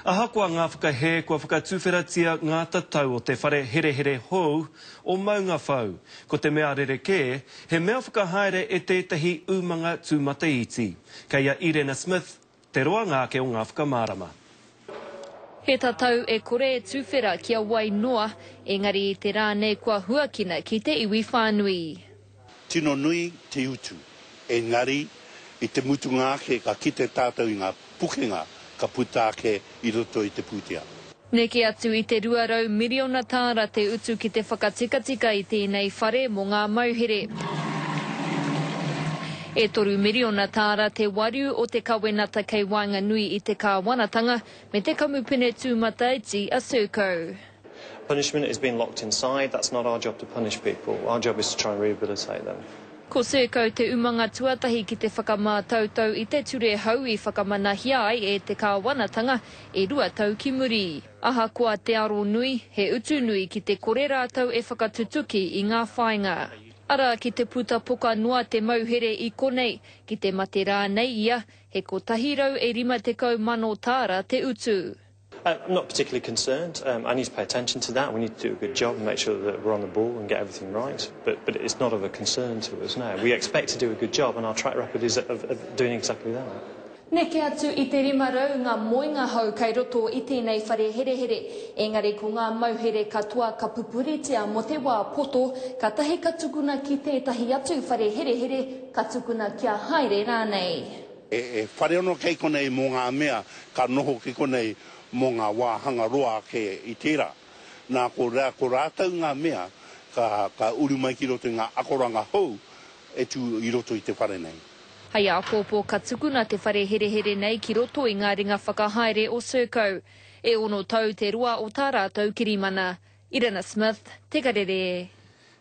Ahakoa ngā whakahē kua whakatuwheratia ngā tatau o te whare herehere hou o Maungawhau, ko te mea rerekē, he mea whakahaere e tētahi umanga tūmataiti. Kei a Irena Smith te roanga ake o ngā whakamārama. He tatau e kore e tuwhera ki a wai noa, engari i te rā nei kua huakina ki te iwi whānui. Tino nui te utu, engari i te mutunga ake ka kite tātou i ngā pukenga ka puta ake i roto i te pūtea. Neke atu i te 200 miriona tāra te utu ki te whakatikatika i tēnei whare mō ngā mauhere. E toru miriona tāra te wariu o te kawenata kei waenganui i te kāwanatanga me te kamupene tūmataiti a Serco. Punishment is being locked inside, that's not our job to punish people, our job is to try and rehabilitate them. Ko Serco te umanga tuatahi ki te whakamātautau i te ture hou i whakamanahia ai e te kāwanatanga e rua tau ki muri. Ahakoa te aro nui, he utu nui ki te kore rātou e whakatutuki i ngā whāinga. Arā, ki te puta poka noa te mauhere i konei, ki te mate rānei ia, he 150,000 tāra te utu. I'm not particularly concerned. Um, I need to pay attention to that. We need to do a good job and make sure that we're on the ball and get everything right. But, but it's not of a concern to us, no. We expect to do a good job and our track record is of, of doing exactly that. Neke atu i te 500 ngā moenga hou kei roto i tēnei whare herehere, engari ko ngā mauhere katoa ka pupuritia mō te wā poto, kātahi ka tukuna ki tētahi atu whare herehere, ka tukuna kia haere rānei. He whare anō kei konei mō ngā mea ka noho ki konei mō ngā wāhanga roa ake i tērā. Nā, ko, ko rātou ngā mea ka, ka uru mai ki roto i ngā akoranga hou e tū i roto i te whare nei. Hei āpōpō ka tukuna te whare herehere nei ki roto i ngā ringa whakahaere o Serco. E ono tau te roa o tā rātou kirimana. Irena Smith, Te Karere.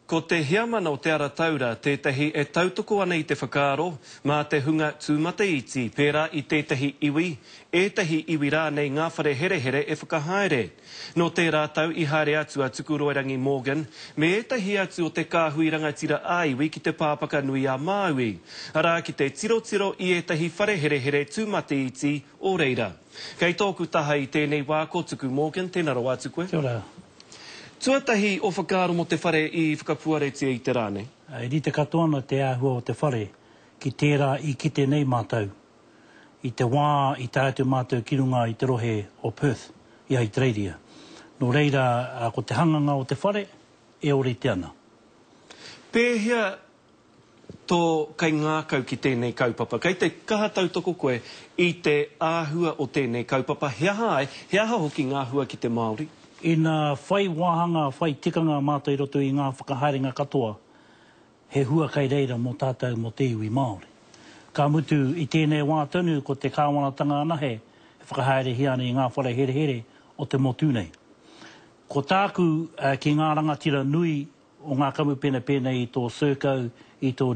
Ko te heamana o Te Ara Taura tētahi e tautoko ana i te whakaaro mā te hunga tūmataiti pērā i tētahi iwi, ētahi iwi rānei ngā whare herehere e whakahaere. Nō tērā tau i haere atu a Tukuroirangi Morgan me ētahi atu o te kāhui rangatira ā-iwi ki Te Pāpaka Nui a Māui, arā ki te tirotiro i ētahi whare herehere tūmataiti o reira. Kei tōku taha i tēnei wā ko Tuku Morgan, tēnā rawa atu koe. Kia ora. Tuatahi o whakaaro mō te whare i whakapuaretia i te rā nei. E rite katoa ana te āhua o te whare ki tērā i kite nei mātou i te wā i tae atu mātou ki runga i te rohe o Perth i Ahitereiria. Nō reira, ko te hanganga o te whare e ōrite ana. Pēhea tō kaingākau ki tēnei kaupapa? Kei te kaha tautoko koe i te āhua o tēnei kaupapa, he aha ai, he aha hoki ngā hua ki te Māori? Ina whai wāhanga, whai tikanga mātou i roto i ngā whakahaerenga katoa, he hua kei reira mō tātou, mō te iwi Māori. Ka mutu, i tēnei wā tonu ko te kāwanatanga anahe e whakahaerehia ana i ngā whare herehere o te motu nei. Ko tāku ki ngā rangatira nui o ngā kamupene pēnei i tō Serco, i tō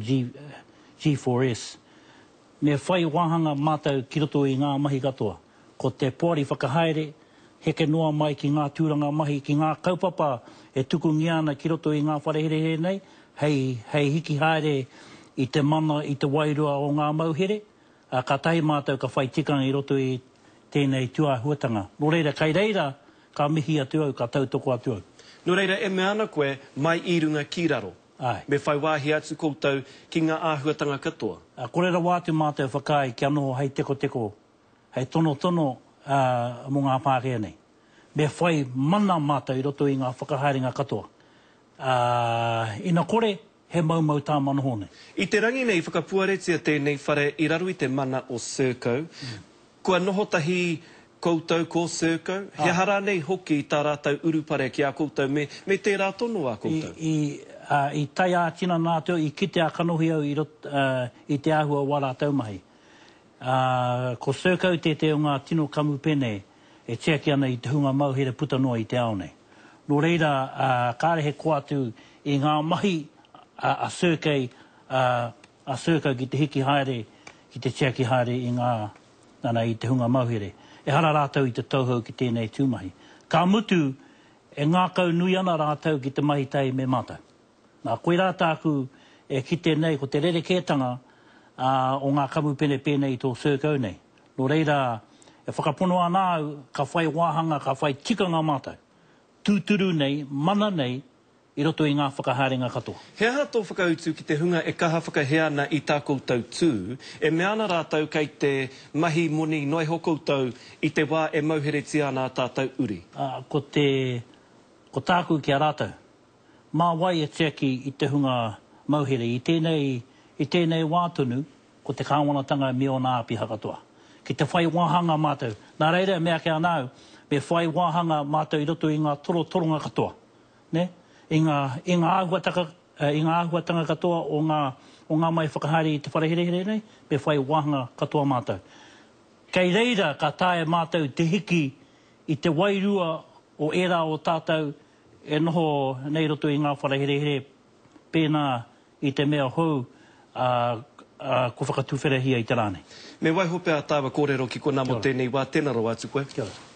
G4S, me whai wāhanga mātou ki roto i ngā mahi katoa. Ko te poari whakahaere, heke noa mai ki ngā tūranga mahi, ki ngā kaupapa e tukungia ana ki roto i ngā whare herehere nei, hei, hei hiki haere i te mana, i te wairua o ngā mauhere, ā, kātahi mātou ka whai tikanga i roto i tēnei tūāhuatanga. Nō reira, kei reira Ka mihi atu au, ka tautoko atu au. Nō reira, e mea ana koe, mai i runga ki raro. Āe. Me whai wāhi atu koutou ki ngā āhuatanga katoa. Ā, kore rawa atu mātou e whakaae kia noho hei tekoteko, hei tonotono, ā, mō ngā Pākehā nei. Me whai mana mātou i roto i ngā whakahaerenga katoa. Ā, ina kore, he maumau tā manoho nei. I te rangi nei i whakapuaretia tēnei whare i raro i te mana o Serco. Kua noho tahi koutou ko Serco? He aha rānei hoki tā rātou urupare ki a koutou me, me tērā tono a koutou? I, ā, i tae ā-tinana atu au, i kite ā-kanohi au i rot, ā, i te āhua o wā rātou mahi. Ā, ko Serco tētehi o ngā tino kamupene e tiaki ana i te hunga mauhere puta noa i te ao nei. Nō reira, ā, kāre he koa atu i ngā mahi a, a Serco, ā, a Serco ki te hiki haere, ki te tiaki haere i ngā, nana, i te hunga mauhere. Ehara rātou i te tauhou ki tēnei tūmahi. Ka mutu, e ngākau nui ana rātou ki te mahi tahi me mātou. Nā, koirā tāku e kite nei ko te rerekētanga o ngā kamupene pēnei i tō Serco nei. Nō reira, E whakapono ana au ka whai wāhanga, ka whai tikanga mātou, tūturu nei, mana nei, i roto i ngā whakahaerenga katoa. He aha tō whakautu ki te hunga e kaha whakahē ana i tā koutou tū, e mea ana rātou kei te mahi moni noa iho koutou i te wā e mauheretia ana ā tātou uri? Ā, ko te, ko tāku ki a rātou, mā wai e tiaki i te hunga mauhere i tēnei, i tēnei wā tonu, ko te kāwanatanga me ōna āpiha katoa. Ki te whai wāhanga mātou, nā reira e mea ake ana au, me whai wāhanga mātou i roto i ngā torotoronga katoa, nē, i ngā, i ngā āhuataka, i ngā āhuatanga katoa o ngā, o ngā mahi whakahaere i te whare herehere nei, me whai wāhanga katoa mātou. Kei reira ka taea mātou te hiki i te wairua o ērā o tātou e noho nei roto i ngā whare herehere pēnā i te mea hou, ā, ā, kua whakatuwherahia i te rā nei. Me waiho pea tāua kōrero ki konā mō tēnei wā. Tēnā rawa atu koe. Kia ora.